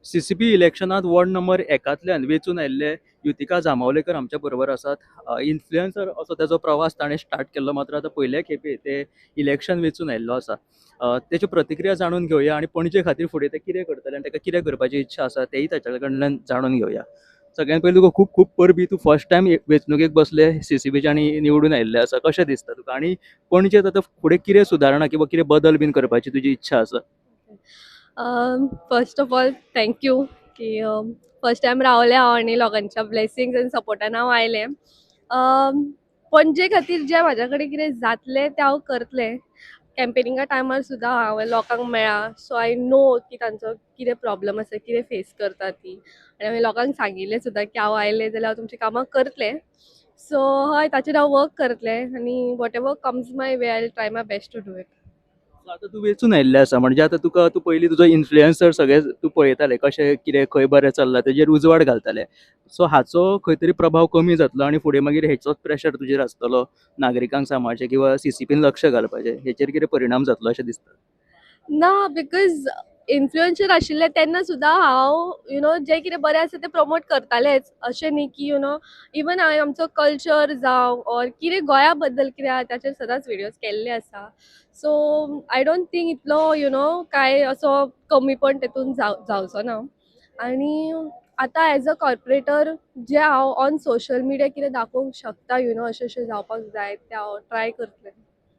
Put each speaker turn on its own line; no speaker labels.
CCP इलेक्शनात ward number एकांतल्यान वेंचून आयिल्ले युतिका जांबावलेकर आमच्या बरोबर आसात. इन्फ्लुएन्सर असो तेजो प्रवास ताणें स्टार्ट केल्लो, मात्र आतां पयले खेपे ते इलेक्शन वेंचून आयिल्लो आसा. तेच्यो प्रतिक्रिया जाणून घेवया आनी पणजे खातीर फुडें ते कितें करतले आनी ताका कितें करपाची इच्छा आसा तेय ताच्या कडल्यान जाणून घेवया. सगळ्यात पयलीं तुका खूब खूब परबीं. तूं फर्स्ट टायम वेंचणुकेक बसले सीसीपीचे आनी निवडून आयिल्ले आसा. कशें दिसता तुका आनी पणजेत आतां फुडें कितें सुदारणा किंवा कितें बदल बीन करपाची तुजी इच्छा आसा?
First of all thank you की फर्स्ट टायम रावलें हांव आनी लोकांच्या ब्लेसिंग्स आनी सपोर्टान हांव आयलें. पणजे खातीर जें म्हाज्या कडेन कितें जातलें तें हांव करतलें. कॅम्पेनिंगा टायमार सुद्दां हांवें लोकांक मेळ्ळां, सो I know की तांचो कितें प्रॉब्लम आसा, कितें फेस करता ती, आनी हांवें लोकांक सांगिल्लें सुद्दां की हांव आयलें जाल्यार हांव तुमचीं कामां करतलें. सो हय, ताचेर हांव वर्क करतलें आनी whatever comes my way I will try my best to do it.
आतां तूं वेंचून आयिल्लें आसा, म्हणजे आतां तुका तूं पयलीं तुजो इन्फ्लुएन्सर सगळें तूं पळयतालें कशें कितें खंय बरें चल्लां तेजेर उजवाड घालतालें. सो हाचो खंय तरी प्रभाव कमी जातलो आनी फुडें मागीर हेचोच प्रेशर तुजेर आसतलो नागरिकांक सांबाळचें किंवा सीसीपीन लक्ष घालपाचें, हेचेर कितें परिणाम जातलो अशें दिसता?
ना, because influencer आशिल्लें तेन्ना सुद्दां हांव you know जें कितें बरें आसा तें प्रमोट करतालेंच. अशें न्ही की you know even हांवें आमचो कल्चर जावं ऑर कितें गोंया बद्दल कितें आहा ताचेर सदांच विडियोज केल्ले आसा. सो I don't think इतलो you know कांय असो कमीपण तेतून जावचो ना. आनी आतां एज अ कॉर्पोरेटर जें हांव ऑन सोशल मिडिया कितें दाखोवंक शकता, you know अशें अशें जावपाक जाय, तें हांव ट्राय करतलें.